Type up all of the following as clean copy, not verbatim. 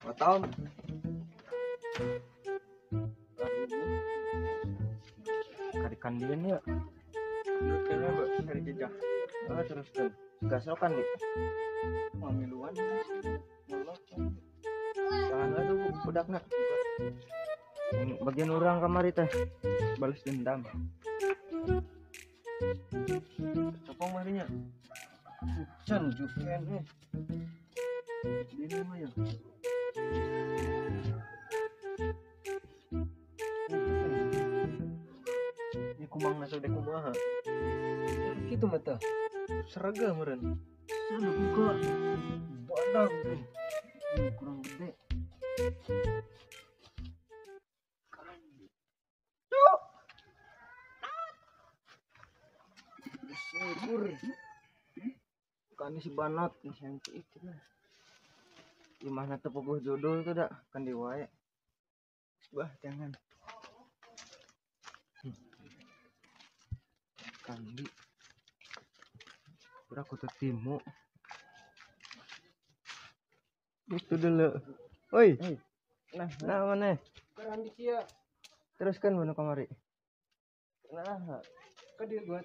Watom. Karikan dia nih ya. Teruskan Mbak, cari jejak. Oh, teruskan. Gasokan nih. Mamiluan. Jangan lah tuh budakna. Bagian orang kamari teh balas dendam. Copong marinya. Hujan juken eh. Ini mah ya. Ini kumang nasi udah kumaha. Kitu mata. Seraga meureun. Sana buka. Badag eh. Kurang gede. Syukur. Kan si banot nih itu lah. Gimana tuh puguh judul tuh dak kan diwae. Bah jangan. Kandi. Pura kutu timu. Itu dulu. Oi. Nah, nah mana? Kandi sia. Teruskan bunuh kamari. Nah, kan dia buat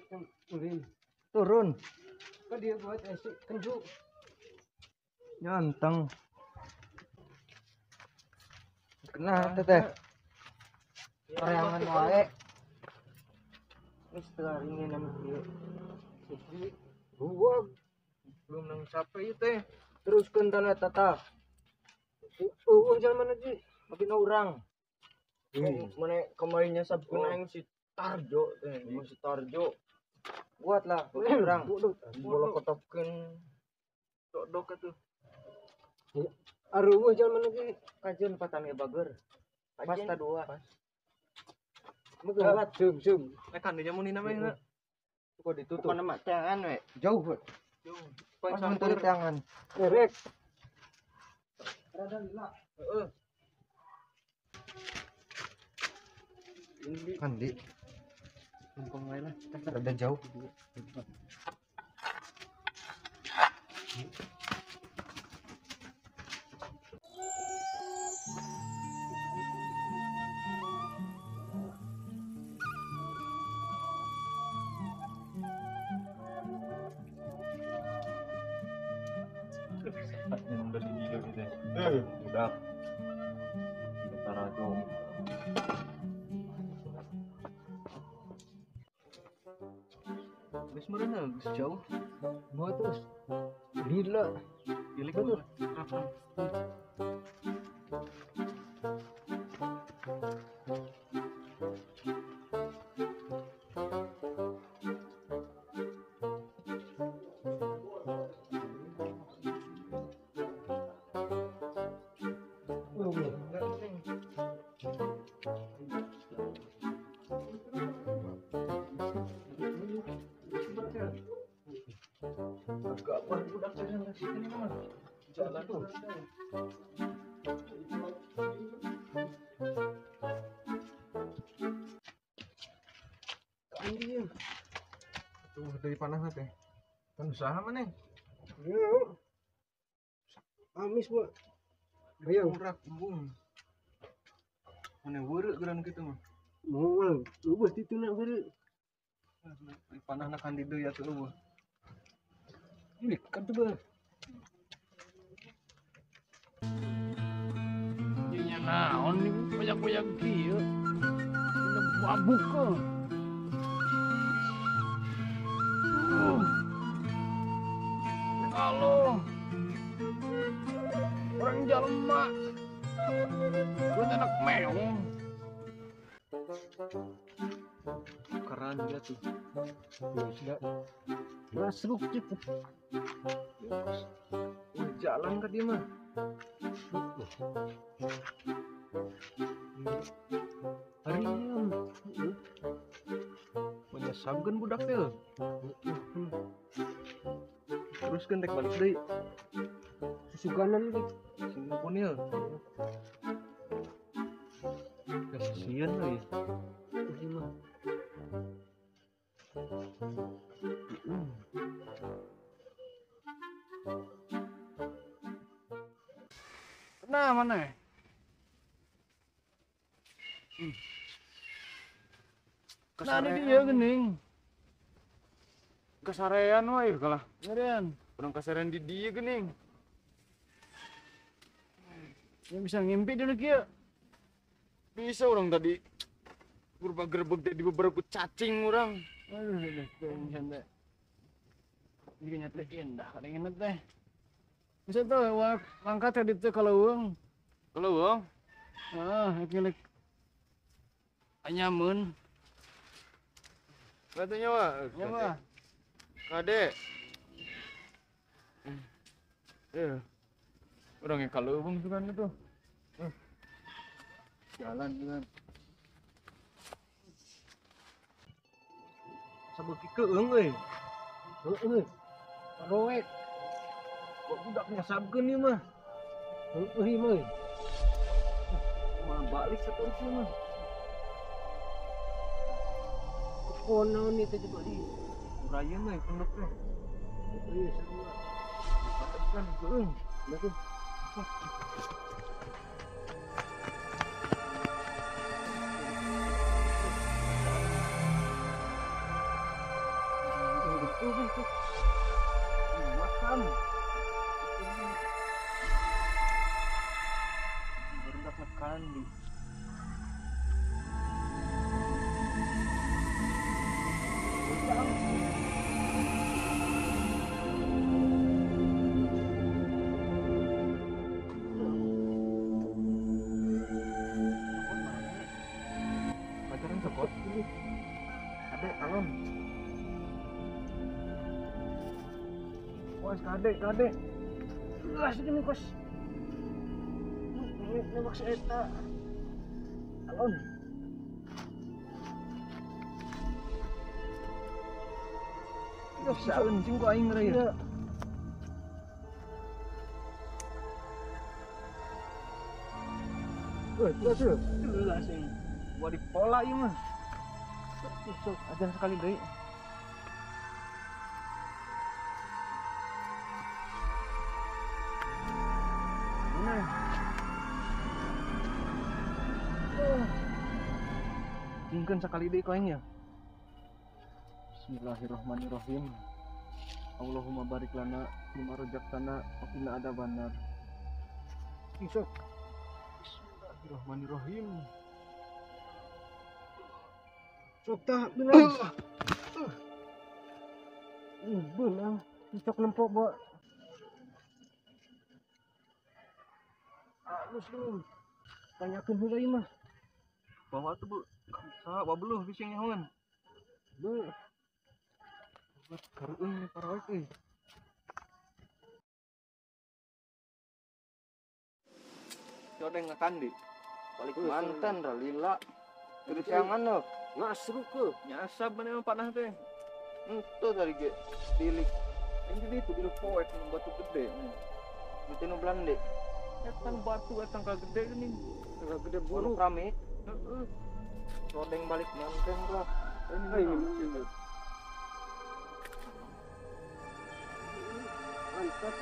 ulin. Turun. Kan dia buat esi kenju. Nyanteng. Kena teteh. Sorangan wae. Wis teu ringin anu kieu. Gua belum nang capek ieu teh. Teruskeun tanah tata. Eueuh jalan mana sih? Makin urang. Mana kemarinnya sabun aing si Tarjo teh, si Tarjo. Buatlah urang. Bola kotopkeun dok-dok atuh. Aruh jalan mana sih? Kajeun patami bager. Pasta dua. Buat zoom zoom. Eh kandinya mun dina mah kok ditutup. Pokona mah tangan we. Jauh. Jauh. Pas muntur tangan. Erek. Rada lila. Heeh. Kandi. Numpang wae lah. Rada jauh. Udah. Kita rajo. Geus meureun geus jauh. Mau terus. Gila. Gila tuh. Jalan tuh. Anjing. Tuh dari panah teh. Kan usaha mana? Iya. Amis, Bu. Bayang urak embung. Mana weureuh geran kitu mah. Moal, eueuh ditu na weureuh. Panahna kan di deui atuh eueuh. Ini kan tuh, Bang. Nya naon nih banyak-banyak kieu. Mabuk kok. Halo. Orang jelema. Gua anak meong. Keren dia tuh. Sudah. Masuk gitu. Wah, jalan ke dia mah. Harian. Menyesabkeun budak teh. Terus kan rek balik deui. Susuganan deui. Sing punil. Kasihan euy. Ieu mah. Nah mana? Nah ini dia gening. Kasarean wae kalah. Kasarean. Urang kasarean di dieu geuning. Ya bisa ngimpi dulu kieu. Bisa urang tadi gerbek teh di beberapa cacing urang. Aduh, aduh, jika nyata indah kadang teh. Bisa tuh langkat tadi tuh kalau uang. Kalau uang? Ah, lek anyamun. Katanya wah. Nyawa. Kade. Orangnya kalau uang tuh kan itu. Jalan jalan. Sabeuki keung euy. Heeh. Roek. Kok budak nyasabkeun ieu mah. Heeh ieu mah. Mah balik saterusna mah. Kepon naon ieu teh coba di. Urayeun euy pondok teh. Heeh sarua. Kan keung. Udah tuh. Makan. Baru dapat kandi. Pacaran cokot ini. Ada alon. Wah, kade, kade. Gas gini kos. Nembak si eta. Alon. Bisa encing ku aing reuy. Tuh, tuh. Gua dipola ieu mah. Sok ajan sekali deui. Jingkeun sekali deui ku aing ya. Bismillahirrahmanirrahim. Allahumma barik lana fima razaqtana wa qina adzabannar. Sok. Bismillahirrahmanirrahim. Sok tah beunang. Beunang. Sok nempok bawa. Alus lu. Tanyakeun heula ieu mah. Bawa tuh bu. Sa babeluh bisi nyahoan. Bu. Buat karueun parawe euy. Codeng ngakandi. Balik mantan ra lila. Kudu siangan lo. Ngasru ke. Nyasab mana emang panah teh. Ente tadi ge dilik. Ini itu di poek batu gede. Itu nu Belanda. Etang batu etang ka gede geuning. Ka gede buruk rame. Heeh. Codeng balik mantan lah. Ini mantap.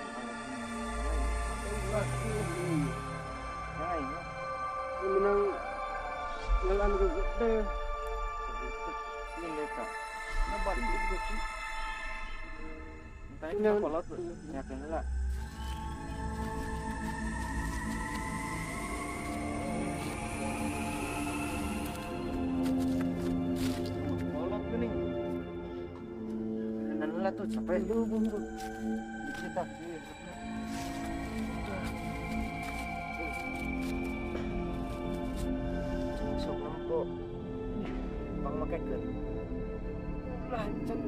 Nah, ini menang jalan gede. Ini mereka. Nah, balik juga sih. Entah ini kolot, yakin lah. Kolot gini. Nan lah tuh capek. Dicetak. Sok nempo. Pang makekeun. Lah can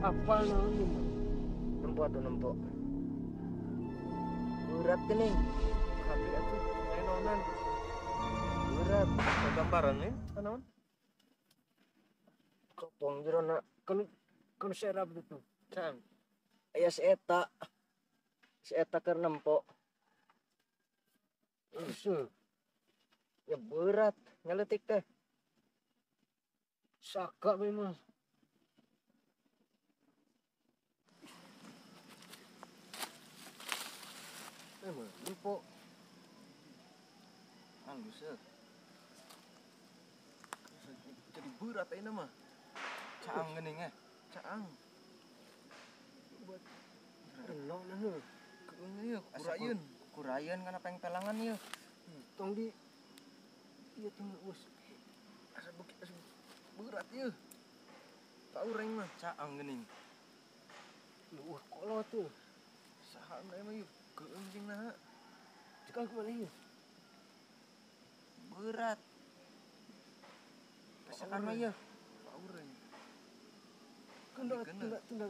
apal naon ieu mah. Nempo atuh nempo. Berat geuning. Kabeh atuh naonan. Berat gambaran nih, naon? Kopong jerona Kun serap itu. Can. Aya si eta. Si eta keur nempo. Usul. Ya berat nyaletik teh. Saka memang. Emang nempo. Halus ya. Jadi berat ini mah. Caang geuning eh. Caang. Buat renong nah heuh. Keung ieu kurayeun. Kurayeun kana pengpelangan ieu. Tong di ieu teh geus asa beuki asa berat ieu. Taureng mah caang geuning. Wah, kolot tuh. Saha mah ieu keung jeung naha. Cekal kumaha ieu? Berat. Pesakan mah ieu. Taureng. Tunda tunda tunda.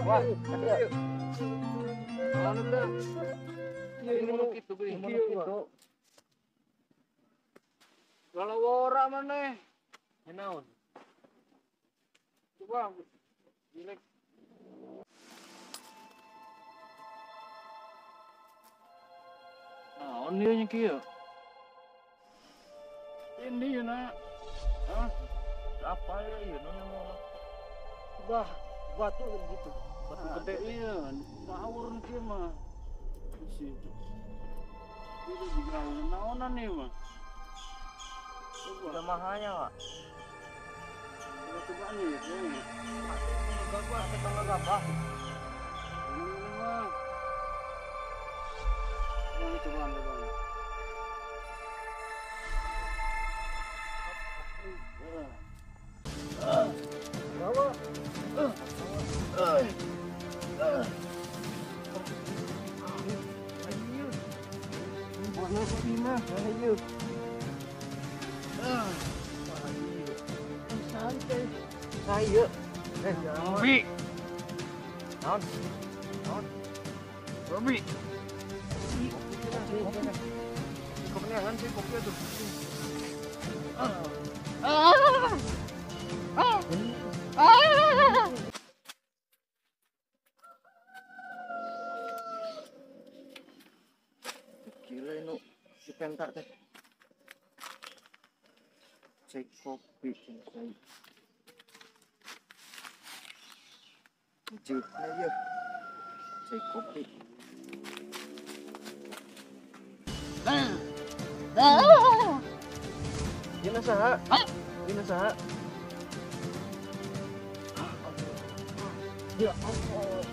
Wah, kalau ora maneh. Naon? Coba jelek. Naon ieu nya kieu? Ini ya nak. Hah? Apa ya ieu nu Bah, batu gitu. Batu gede iya, ngawur kieu mah. Isi. Itu juga naonan nih mah. Udah mahanya, Pak. Coba nih, ini. Gabah, tetangga gabah. Ini mah. Ini cobaan, cobaan. Bawa. Ayo. Santai. Saya. Kopi. Naon? Naon? Kopi. Kopi neangan sih kopi atuh. Gila ini dipentar teh. Cek kopi cai. Cek aja. Cek kopi. Dina saha? Dina saha? Ya Allah.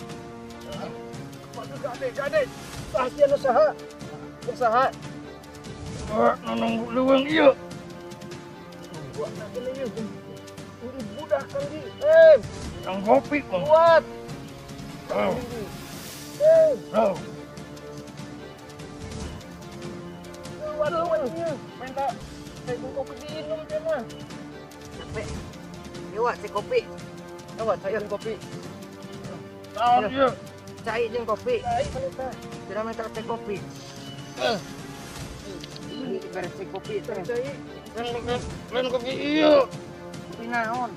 Kepada gade gade. Pasti anu saha? Saha? Nonong leuweung ieu. Buat nak kena ieu. Ini budak kan di. Yang kopi kok. Kuat. Oh. Waduh, waduh. Minta saya kopi diinum dia mah. Capek. Yo, Wak, cek kopi. Yo, Wak, cai jeung kopi. Naon ieu? Cai jeung kopi. Cai panita. Tidak minta teh kopi. Ini beres cek kopi teh. Cai. Lain kopi ieu. Kopi naon?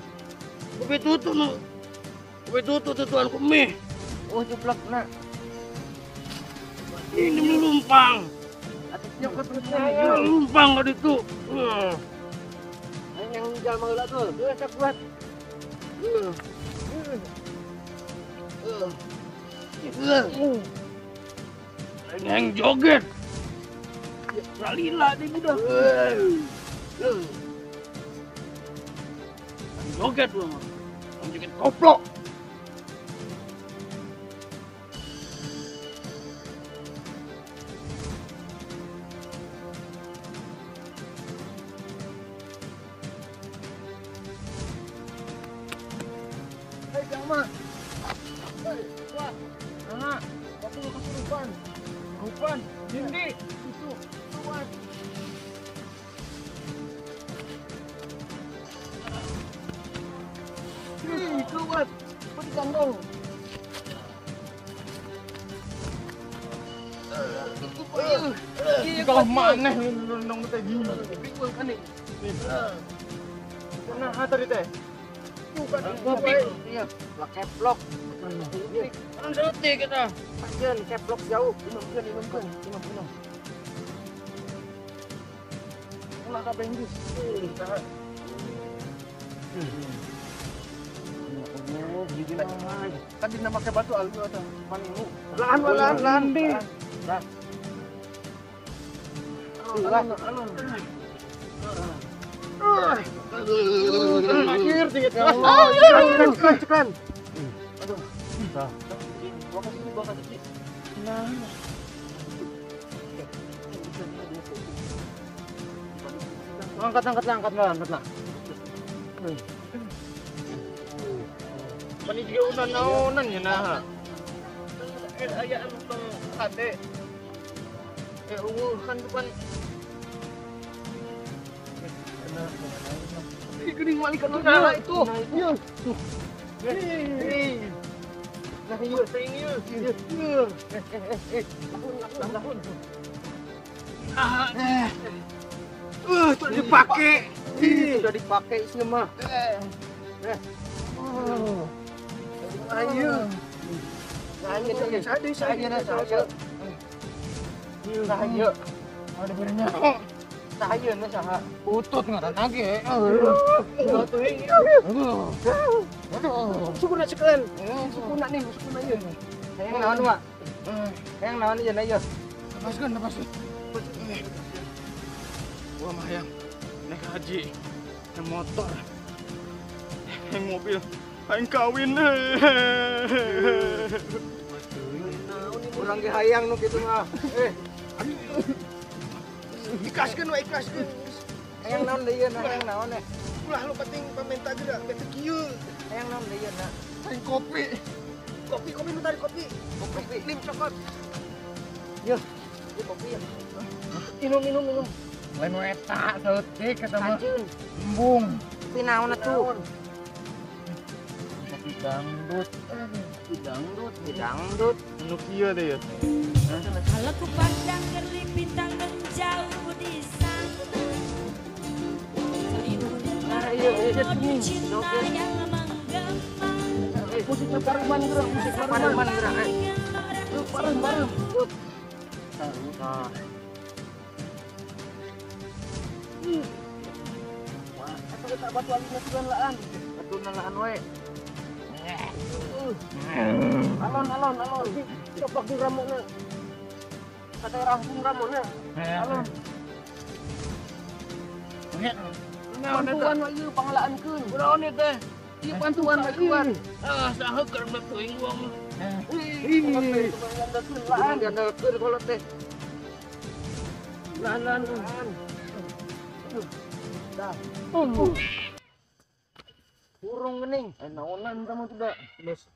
Kopi tutu nu. Kopi tutu tutuan ku mie. Oh, cuplekna. Ini melumpang. Nyokot Melumpang ka ditu. Yang jalma heula tuh. Geus tak kuat. Yang joget. Salila di budak. Joget lu mah. Joget koplok. Hei, Jama. Hei, wah. Nah, waktu kesurupan. Kesurupan. Dindi. Itu. Kuat. Ih, kuat. Cepat ditanggung. Kalau maneh nendang teh gini. Kan nih. Kunaha tadi teh? Kopi. Iya, keplok. Orang setik kita. Panjeun keplok jauh. Minumkeun, minumkeun, minum, minum. Ulah kabeh geus. Tadi nama make batu alus atau panimu. Lahan, lahan, lahan. Lah. Alon, alon. Akhir dikit. Cekan, cekan. Aduh. Gua kasih, gua kasih. Nah. Angkat, angkat lah, angkat lah, angkat lah. Pani juga unan naonan ya nah. Aya anu tong kade. Ungu kan depan. Ih, geuning malaikat nah itu. Iya. Nah, iya, teuing ieu. Iya. Lahun, lahun, lahun. Sudah dipakai. Sudah dipakai sih mah. Oh. Ayo. Ayo, Sadi, sadi, ayo. Ayo. Ada benernya. Saha na saha. Utut ngaran lagi. Aduh. Sukuna sekalian. Sukuna nih, sukuna ieu. Hayang naon, Wak? Hayang naon ieu na ieu? Lepaskan, lepaskan. Gua mah hayang naik haji, naik motor, naik mobil, hayang kawin. Urang ge hayang nu kitu mah. Ikhlaskeun we, ikhlaskeun. Hayang naon deui na, hayang naon eh. Ulah lu penting paminta geura bete kieu. Hayang naon deui na. Hayang kopi. Kopi, kopi nu tadi kopi. Kopi. Lim cokot. Yeuh, ieu kopi ya. Minum, minum, minum. Lain eta saeutik eta mah. Kajeun. Embung. Kopi naon atuh? Kopi dangdut. Kopi dangdut, kopi dangdut. Nu kieu deh ya. Kalau ku pandang kerlip bintang menjauh di sana, seribu cinta yang menggema. Musiknya pareman gerak, musik pareman gerak. Bareng bareng. Nah. Atau kita batu alina sugan laan. Batu laan we. Alon alon alon. Coba di ramona. Kata rampung ramona. Alon. Pantuan we ieu panglaankeun. Kunaon ieu teh? Ieu pantuan pantuan. Ah, saha keur teuing wong. Ih, laan diandalkeun kolot teh. Laan laan. Dah. Burung gening. Naonan kamu tidak. Bos.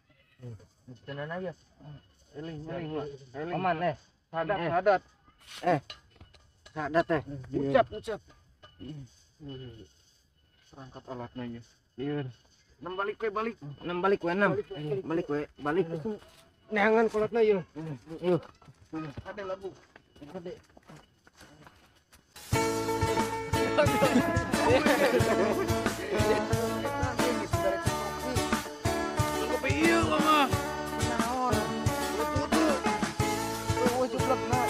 Tenan aja. Eling, eling, eling. Aman eh. Sadat, sadat. Sadat teh. Ucap, ucap. Perangkat alatnya ya. Iya. Enam balik we balik. Enam balik we enam. Balik we balik. Neangan kolotna ieu. Yeuh. Ada lagu. Ada. Kopi ieu mah. Naon? Tutut. Eueuh jublekna.